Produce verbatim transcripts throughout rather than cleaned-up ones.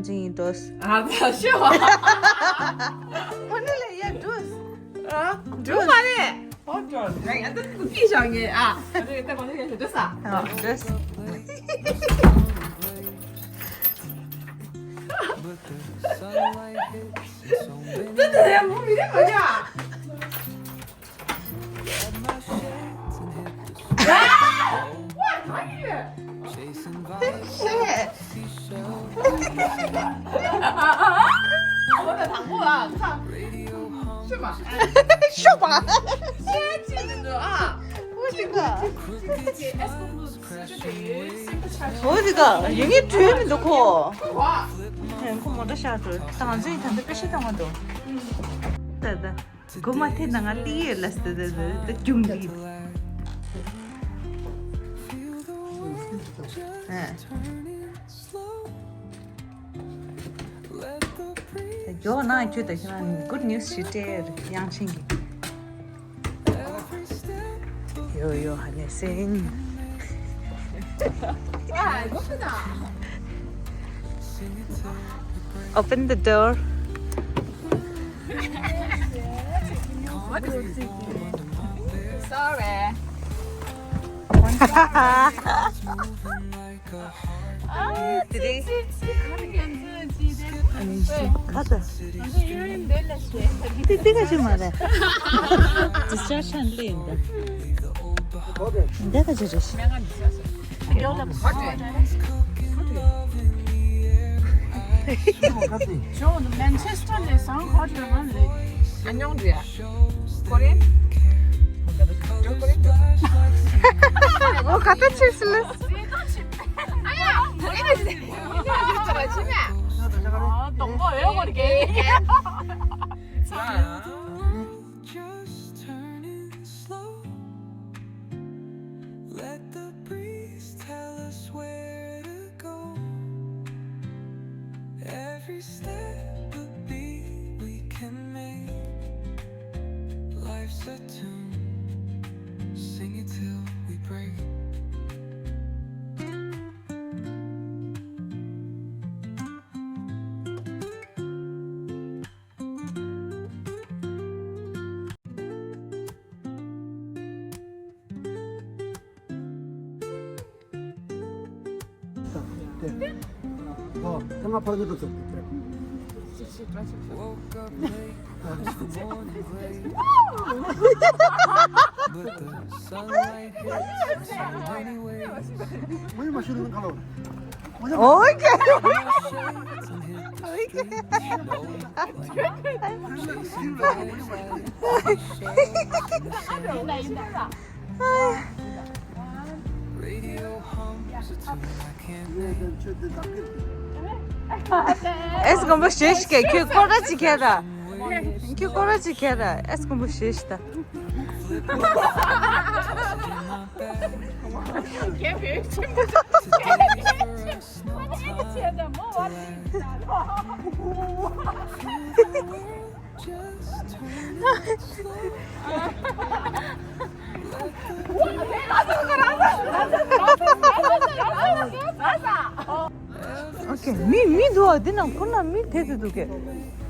ཅིང་ཡིན་འགྲོ། ཨ་ད་ཤོ། ཁོ་ནི་ལས་ཡ་འགྲོ། ཨ་འགྲོ་མ་རེད། ཧོ་འགྲོ། ང་ཡ་ད་ཀུ་ཀི་བཞག་ངེ་ཨ། ཨ་རེད་ད་གོ་ནི་ཡ་འགྲོ་ས། ཨ་འགྲོ། ད་ད་ཡ་མོ་མི་རེད་མ་ཡ། ཤོག་པ། འོ་དེ་ག་ཡིན་ངེས་བྲོས་མི་འདུག་ཁོ། ཁོ་མོ་ཏོ་ཤར་འགྲོ་དང་ཚོད་ད་ལྟ་དཔེ་ཤེས་བཏང་བ་འདུག་ད་ད། སྒོ་མ་ཐེ་ན་ང་ལི་ཡོད་ལ་སྟེ་ད་ད་ད་རྒྱུང་ལི། ཨ། ད་མགྱོགས་ན་ཁྱོད་ད་ཁྱོད་རང་good news ཞིག་སྤྲད་དབྱངས་ཅན་གྱིས། ཡོ་ཡོ་ཧ་ནེ་སིན། Open the door. Sorry. ཨ་ཙི་ཙི་ཙི། ཁ་ད། ཏི་ཏི་ཀ་ཅི་མ་རེད། Distraction ལེན་ད། འདི་ཀ་ཅི་རེད། ཇོ་མན་ཆེ་སི་ཊར་ལས་སང་ཁོ་ཐོན་མ་ལེ། ཨ་ཉོང་རེད། ཀོ་རེན། ཇོ་ཀོ་རེན། ཨོ་ཁ་ཏ་ཆེ་སི་ལེ། ཨ་ཡ་ཀོ་རེན་རེད། ཨ་ཡ་ཀོ་རེན་རེད། ཨ་དང་པོ་ཨེ་ཀོ་རེན་རེད། Just turning slow. Let the breeze tell us where to go. Every step a beat we can make. Life's a tune. Sing it till we break. Okay. Okay. ཨེས་དགོན་པ་ཞེས་ཀྱི་ཁྱོད་སྐོར་ར་ཅིག་ཁྱེར་ར། ཁྱོད་སྐོར་ར་ཅིག་ཁྱེར་ར། ཨེས་དགོན་པ་ཞེས་ད། ཨོ་ཁེ། མི་མི་འདུག་ཨ། འདི་ནང་ཁོ་ན་མི་དེ་དེ་འདུག་གས།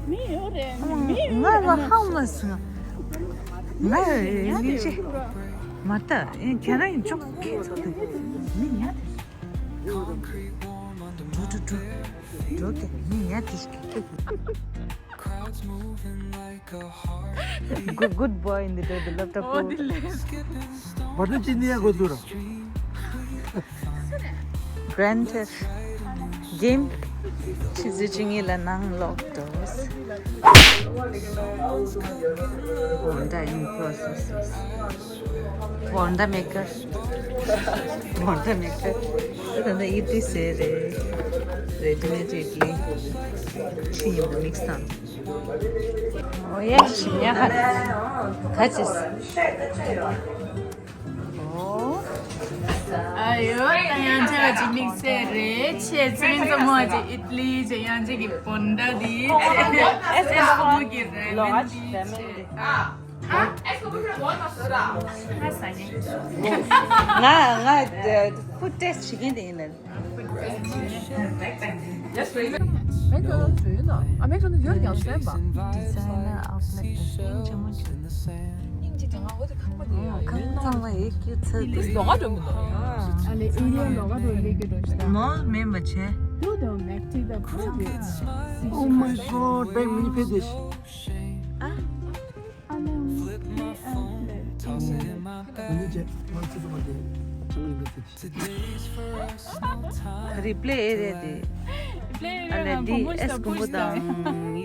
མི་ཡོད་རེད། མི་ཡོད་ང་ལ་ཧང་མ་སོང་། ང་ཡིན་ཅི་མ་ལྟ། ཁྱེད་རང་ཡིན་ཅོག་ཁྱེད་ཚོ་དེ་མི་ཉག་དེ། འགྲོ་འགྲོ་འགྲོ། འགྲོ་གས་མི་ཉག་དེ་ཞིག་གས། Good, good boy in the door, the laptop. ཨོ་དེ་ལས། བར་དུ་ཅི་ནི་ཡ་གོ་ཚུར། Granted, game ཆི་ཟིག་ཅིག་ངེད་ལ་ནང་ལོག་འགྲོ། Panda in process. Panda maker. Panda maker. ད་ལྟ་ཨི་ཏི་ཟེར་རེད། Ready-made italy. ཆི་ཡིན་པ་mix དང་། ཨོ་ཡ་ཞི་མྱ་ཧ། ག་ཅིས། ཨོ། ཨ་ཡོ། ད་ཡང་ཆེ་བ་ཅིག་དམིགས་བསལ་རེད། ཆེ་ཚེ་རིང་ཚོ་མོ་ཅིག་ཨི་ཏི་ལི་ཅིག་ཡང་ཅིག་གི་པོན་ཌ་དེ་ཆེ་ཚེ་རིང་ཚོ་མོ་གི་རེ་མན་དེ་ཆེ། ང་ང་ཕུ་ཊེ་སི་ཊི་བྱེད་མཁན་དེ་ཡིན་ལ། Yes, baby. Make a lot of food, no? I make something good, you understand, but Designer outlet. སྙིང་རྗེ་མོ་བྱུང་། སྙིང་རྗེ་དང་ང་འོ་དེ་ཁང་པ་དེ་ཡོད། ཁང་པ་ཚང་མ་ཡེ་སྐྱིད་ཚོད་དེ། ལོག་འགྲོ་མི་འདུག་ཨ་ལེ་ཨེ་རི་ཡ་ལོག་འགྲོ་ལེགས་འགྲོ་ཤག་མོལ་མིན་པ་བྱས། Do the Mac tea the project. Oh my god, back many pages. ཨ་ཨ་ལེ་ཨ་ལེ། Replay area དེ། Replay area ཨ་ལེ་ན་འདི་བུ་མོ་ཨེས་ཞིག་ཀུམ་པོ་དང་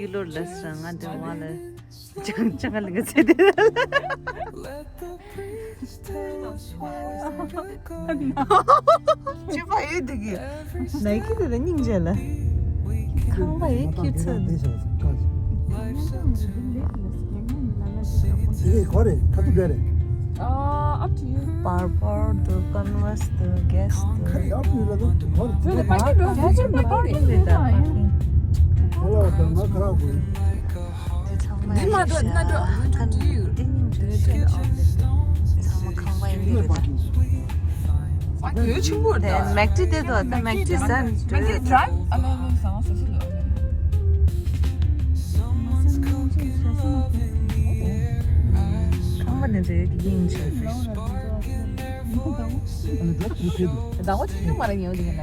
ཡུ་ལོར་ལ་སྲང་ང་འདི་བ་ལ་ཅང་ཅང་ལ་ང་ཚེ་དེ། ཅི་པ་ཡོད་འདུག་གི་ནའི་ཀི་དེ་ལ་སྙིང་རྗེ་ལ། ཁང་པ་ཡི་ཁྱུ་ཚོད། དེ་གོ་རེད། ཁ་ཐུག་རེད། Up to you. Purple དུ་Converse དུ་Guess དུ། ཁ་རེད། Up to you ལ་དུ་གོ་རེད། དེ་ལ་པར་ཊི་འགྲོ་དུས་ཚོད་མ་ཕར་རེད་ད། ཁ་ལ་བ་དང་ང་ཁ་རག་དགོས། འདི་མ་འགྲོ་ན་འགྲོ། འདི་སྙིང་རྗེ་ཞིག་ཨོ་ལེ། ཚང་མ་ཁང་པ་ཡིན་གྱི་རེད་ད། ཨ་གྱོད་ཆེན་པོ་རེད་ད། དེ་མེག་ཏི་དེ་དོ་ད་མེག་ཏི་ཟན་མེག་ཏི་ཌ་རའེབ་ཨ་ལོ་ལོ་ཟང་ཟ་ཟི་ལོ། ཁང་པ་ནས་རེད་ཡིན་ཆེ། ཟླ་བ་ཆུང་ཆུང་མ་རེད་ཉེ་བོ་དེ་ག་ལ་ཡིན་པ།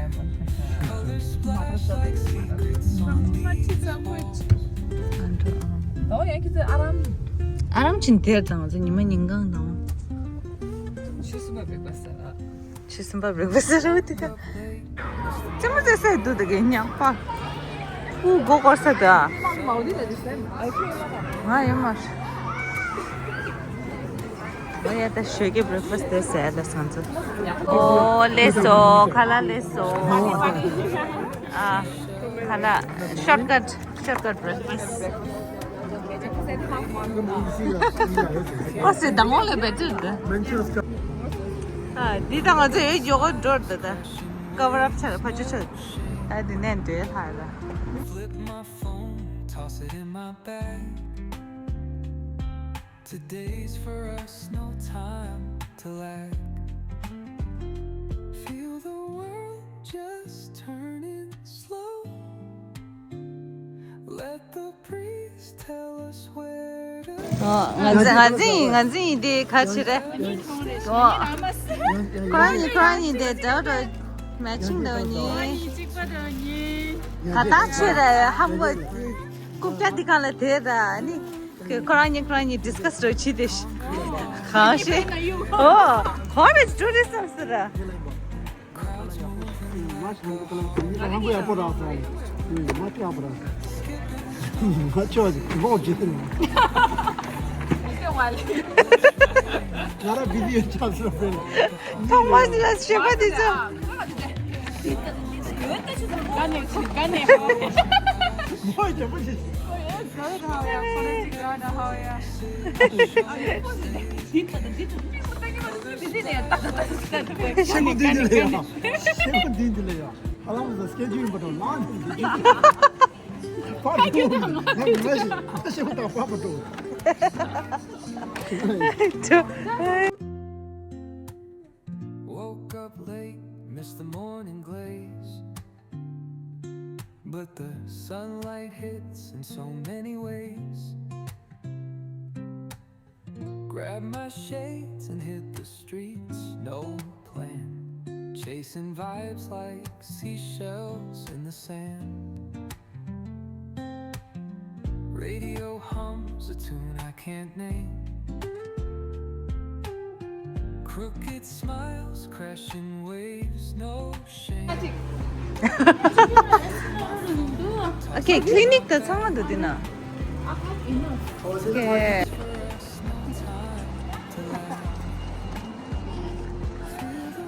ཨ་འགྲོ་ཨ། ཨ་རམ་ཆིན་དེར་དང་ཚོ་ཉི་མ་ཉིན་གང་དང་། ཆུ་སུ་མ་བེག་པ་ས། ཆུ་སུ་མ་བེག་པ་ས་རོ་དེ་ག་ཅི་མ་ཟེར་ས་འདུག་དེ་ག་ཉག་པ། ཨུ་གོ་གོར་ས་དེ་ཨ། ང་ཡོད་མ། ཨོ་ཡ་ད་ཞོགས་ཀས་བྷེག་ཕ་སི་དེ་ཟས་ད་སང་ཚོ། ཨོ་ལེ་སོ་ཁ་ལ་ལེ་སོ། ཨ་ཁ་ལ་ཤོར་ཀཊ། Shortcut breakfast. ཨོ་སི་དང་འོ་ལེ་བེ་ཏུ་དུ། ཨ་འདི་དང་ང་ཚོ་ཡོད་ཡོད་གོ་འགྲོར་དུ་ད། ཀ་བར་ཨབ་ཆ་ཕ་ཆུ་ཆུ། ཨ་འདི་ནས་འདྲེ་ལྷ་ལ། Flip my phone, toss it in my bag. Today's for us, no time to lag. Feel the world just turning slow. Let the breeze tell us where to ང་ཚོ་ང་ཚོ་ཡིན་ང་ཚོ་ཡིན་དེ་ཁ་ཆེ་རེད། ཨོ། ཁོ་རང་གཉིས་ཁོ་རང་གཉིས་དེ་འདྲ་འདྲ་མེ་ཆིང་འདྲ་གཉིས། ག་ད་ཆེ་རེད་ཧམ་གོ། རྐུབ་བཀྱག་འདི་གང་ལ་དེ་ད་ནི། ཁོ་རང་གཉིས་ཁོ་རང་གཉིས་ཌི་སི་ཀ་སི་རོ་བྱེད་དེ་ཤི། གང་ཤེས། ཨོ། ཁོ་རེ་ཊུ་རི་སི་ཊི་ཟེར་ར། ཐོག་མ་ཞིག་ལ་བྱེད་པ་དེ་ཚོ། ཤེས་མཁན་འདི་འདི་ལ་ཡ། ཤེས་མཁན་འདི་འདི་ལ་ཡ། ཧ་ལམ་ས་སྐད་ཅིག་ཡིན་པ་དང་ལང་འདི་འདི། པར་འདུག་ང་མི་ཤེས་ཤེས་པ་དང་པར་མ་འདུག Woke up late, missed the morning glaze. But the sunlight hits in so many ways. Grab my shades and hit the streets, no plan. Chasing vibes like seashells in the sand. Radio hums a tune I can't name. Crooked smiles crashing waves, no shame. Okay, clinic ད་ཚང་མ་འདུག་དེ་ན། Okay.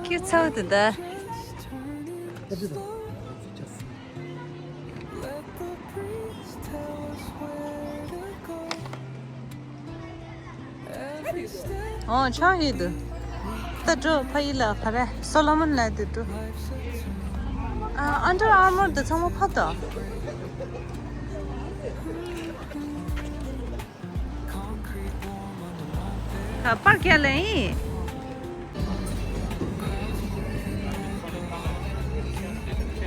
ཁྱེད་ཚོ་དེ་ད། ཨོ་ཆ་ཧེ་དུ། ད་འགྲོ་ཕ་ཡི་ལ་ག་རེ་སོ་ལོ་མོན་ལ་དུ་འགྲོ། ཨ་ཨན་ཌར་ཨར་མོར་དུ་ཚང་མ་ཕ་ད། ཁ་པར་རྒྱག་ལེ་ཡིན།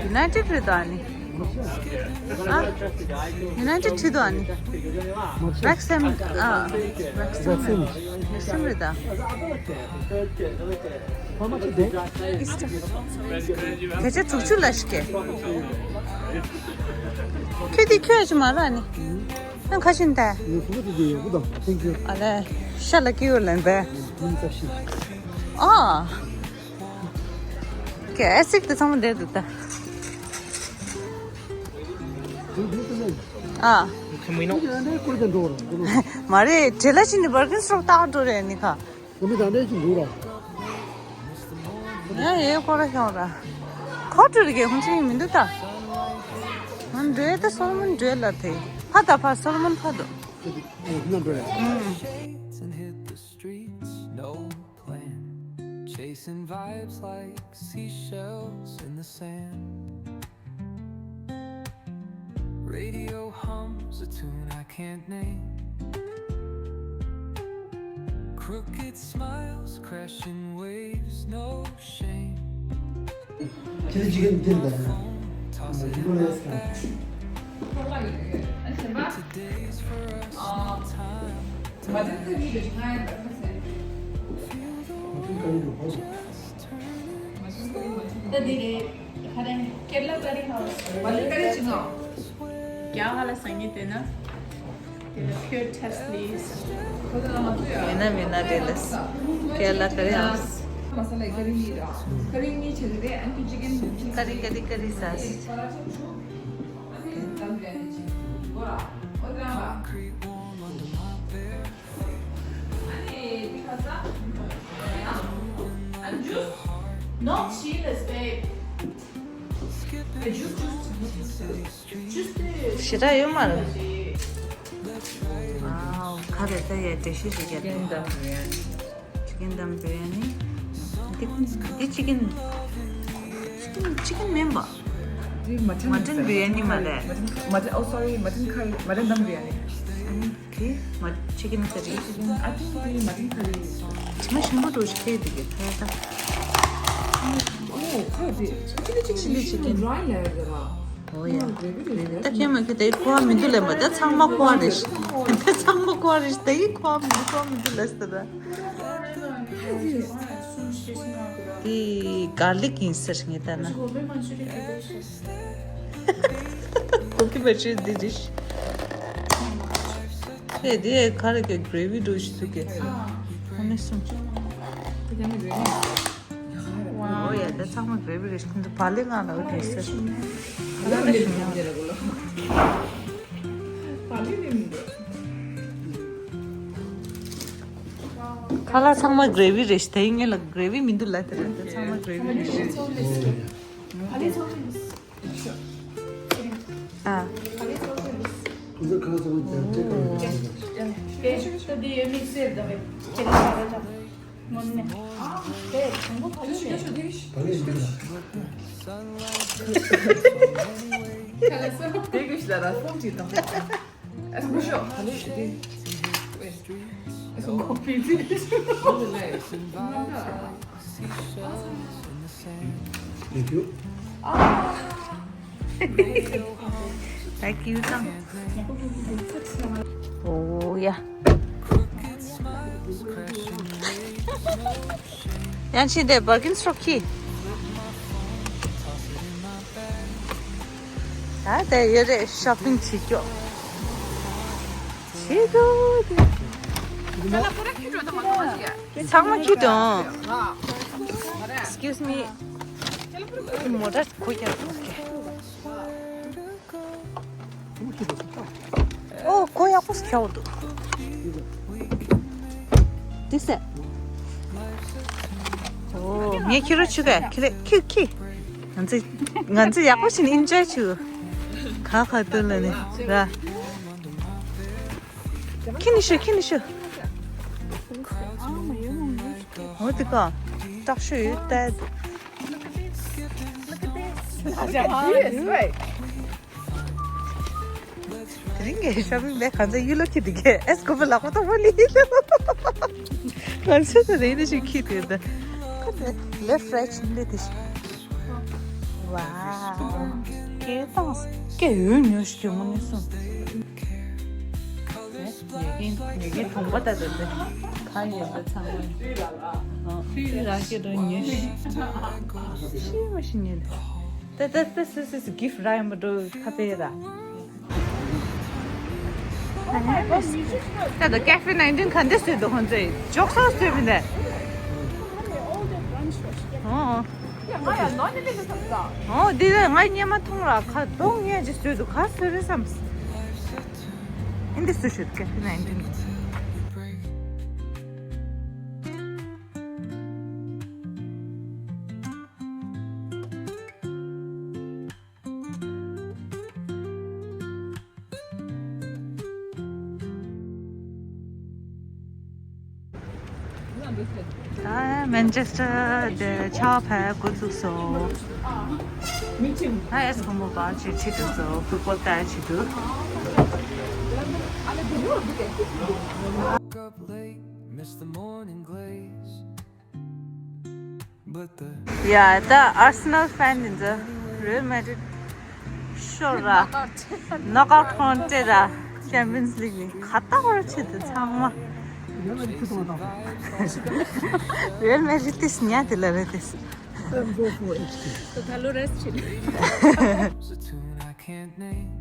ཡུ་ནའི་ཊེཌ་རེད་ད་ནི། ཨ། ཡུ་ནའི་ཊེཌ་ཁྲིད་དོ་ཨ་ནི། རེག་སི་ཧེམ། ཨ། རེག་སི་ཧེམ། རེག་སི་ཧེམ་རེད་ད། བརྒྱ་ཆ་དྲུག་ཅུ་ལ་ཞིག་གེ། ཁྱོད་དེ་ཁྱོད་ཅི་མ་ར་ནི། ཡང་ཁ་ཤིན་ད། Thank you. ཨ་ལེ། ཤ་ལ་ཀི་ཡོ་ལན་པས། ཨ། ཀེ་སིག་དེ་ཚང་མ་འདིར་འདུག་ད། ཨ། མ་རེད། བྲེལ་ལ་ཕྱིན་ནས་བར་གིན་སི་རོག་བཏགས་འགྲོ་རེད་ནི་ཁ། ཡ་ཡེ་ཀོ་ར་ཤོང་ར། ཁོ་འགྲོ་རེད་གི་ཧུན་ཆིང་མི་འདུག་ད། ང་འགྲོ་ཡ་ད་སོལ་མོན་འགྲོ་ལ་དེ། ཕ་ད་ཕ་སོལ་མོན་ཕ་དོ། ཨུམ། Shades and hit the streets, no plan. Chasing vibes like seashells in the sand. Radio hums a tune I can't name. Crooked smiles, crashing waves, no shame. Toss it in my bag. Today's for us, no time. ད་དེ་རེད། ཁ་རེ་ཀེ་ར་ལ་ཀ་རི་ཧའུ་སི། མ་ཏན་ཀ་རི་ཅི་ནོ། རྒྱ་གར་ལ་སང་ཉིན་དེ་ན། དེ་ལ་ཕིའུར་ཊེ་སི་ཊི་ལི། མི་ན་མི་ན་རེད་ལ། ཀེ་ར་ལ་ཀ་རི་ཧའུ་སི། ཀ་རི་ཀ་རི་ཀ་རི་ཟ། Concrete warm under my bed. ཞེ་དྲག་ཡོད་མ་རེད། ཨའོ། ཁ་རེ་ད་ཡ་འདྲེ་ཤི་ཞིག་ཡ། ཅི་ཀེན་དམ་བི་རི་ཡ་ནི། ཅི་ཀེན་དམ་བི་རི་ཡ་ནི། འདི་འདི་ཅི་ཀེན། ཅི་ཀེན་ཅི་ཀེན་མིན་པ། འདི་མ་ཊན། མ་ཊན་བི་རི་ཡ་ནི་མ་རེད། མ་ཊན། མ་ཊན། ཨོ་སོ་རི། མ་ཊན་ཁ་རི། མ་ཊན་དམ་བི་རི་ཡ་ནི། འདི་མ་ཅི་ཀེན་ཀ་རི། I think འདི་མ་ཊན་ཁ་རི། དྲི་མ་ཞིམ་པོ་འདུག་ཤེས་འདུག་གི་ཐད་ད། ཨོ་ཁ་འདི་ཅི་ལི་ཅི་ལི་ཅི་ཀེན། ཌི་རའི་ལེ་ཡར་ར། ཨོ་ཡ། ད་ཁྱེད་མ་ཁྱེད་དེ་ཁོ་བ་མི་འདུག་ལབ་པ། ད་ཚང་མ་ཁོ་བ་རེད། ད་ཚང་མ་ཁོ་བ་རེད། ད་ཡི་ཁོ་བ་མི་འདུག་ཁོ་བ་མི་འདུག་ལབ་ཟེར་ད། དེ་གར་ལིག་ཡིན་ཟེར་ངས་ལྟ་ན། གོ་གི་མ་བྱེད་འདི་རེད། ཨེ་དེ་ག་རེ་གི་གྲེ་བི་འགྲོ་ཞིག་འདུག་གི། ཨ་ནི་སུམ་ཅུ། ཨོ་ཡ། ད་ཚང་མ་གྲེ་བི་རེད། ཁོང་ཚོ་བག་ལེབ་ང་ལ་འོ་དེ་ཟེར། ཁ་ལག་ཚང་མ་གྲེ་བི་རེད། དེ་ངས་ལ་གྲེ་བི་མི་འདུག་ལབ་དེ་རེད། ད་ཚང་མ་གྲེ་བི་རེད། ཨ། Thank you. Thank you. Oh yeah. ཡང་ཕྱིན་ཏེ་བར་གིན་སི་རོག་གི། ད་དེ་ཡོད་རེད། ཤོ་པིང་བྱེད་རྒྱུ། བྱེད་རྒྱུ་དེ། ཚང་མ་ཁྱི་དང་། Excuse me. མོ་ཊ་གོ་རྒྱག་ཐུབ་ཀྱི། ཨོ་གོ་ཡག་པོ་ཞིག་འཁྱེར་འདུག་འདི་ཟེར། ཨོ་ངས་ཁྱེར་རོགས་བྱེད་ག་ཁྱེར་ཁྱེར་ཁྱེར། ང་ཚོ་ང་ཚོ་ཡག་པོ་ཞིག་ཨིན་ཇོའི་བྱེད། ཁ་ཁ་ཏུ་ལ་ནི་ར། ཁྱེར་ནི་ཤོག་ཁྱེར་ནི་ཤོག་འོ་དེ་ག་སྐྲག་ཤོས་ཡོད་ལྟ། Look at this. Look at this. Right. དེ་རིང་གི་ཤོ་པིང་བས་གང་ཚ་ཡུལ་ལོ་ཁྱི་དེ་གས་ཨེས་ཀོ་པ་ལག་པ་ཏོ་བ་ལི་ལོ། གང་ཚ་དེ་རིང་དེ་ཞིག་ཁྱི་དེ་ད། ཁ་དེ་left right ནི་དེ་ཞིག Wow. སྐད་བཏང་སྐད་འོད་ཉོ་ཞིག་གྱོན་མོ་ནི་སོང་། ངེད་ཀྱིན་ངེད་ཀྱིན་གྲོང་པ་ལྟ་དེ་འདྲ་གང་ཡིན་འདི་ཚང་མ་ཨ་ཕི་ར་སྐད་འགྲོ་ཉོ་ཞིག་ཤི་མ་ཤི་ཉན་ཏེ་ཏེ་ཏེ་སི་སི་སི་གིཕ་ར་ཡིན་པ་འགྲོ་ཁ་པེ་ར། ད་ད་ཀེ་ཕེ་ནའིན་ཊིན་ག་འདྲ་བཟོས་འདུག་ཁོང་ཚོས་ཅོག་སོགས་བཟོས་མི་འདུག་ཨོ། ཨོ་འདི་ལ་ང་སྙེ་མ་མཐོང་ར་ཁ་གདོང་ངས་ཅི་བཟོས་འདུག་ག་བཟོས་རེད་བསམ། ཨིན་འདི་བཟོས་ཤོད་ཀེ་ཕེ་ནའིན་ཊིན། ད་མན་ཆེ་སི་ཊར་དེ་ཆར་པ་འགོ་བཙུགས་སོང་། ད་ཨེ་སི་ཁོ་མོ་བར་ཆེ་ཆེ་དུ་སོང་ཕུ་པོ་ལྟ་ཆེ་དུ། Woke up late, missed the morning glaze. But the ཡ་ད་ཨར་སེ་ནལ་ཕེན་ཡིན་ཙང་རེལ་མེ་ཌི་རིད་ཤོར་ར། ནོག་ཨའུཊ་ཁོང་སྤྲད་ར། ཅེམ་པི་ཡན་སི་ལིག་ནི་ཁ་ཏག་ར་ཆེ་དུ་ཚང་མ། རེལ་མེ་ཌི་རིད་ཏིས་ཉ་དེ་ལ་རེད་ཏིས། ད་ལོ་རེས་ཆེ། ད་ད་ལོ་རེས་ཆེ། It's a tune I can't name.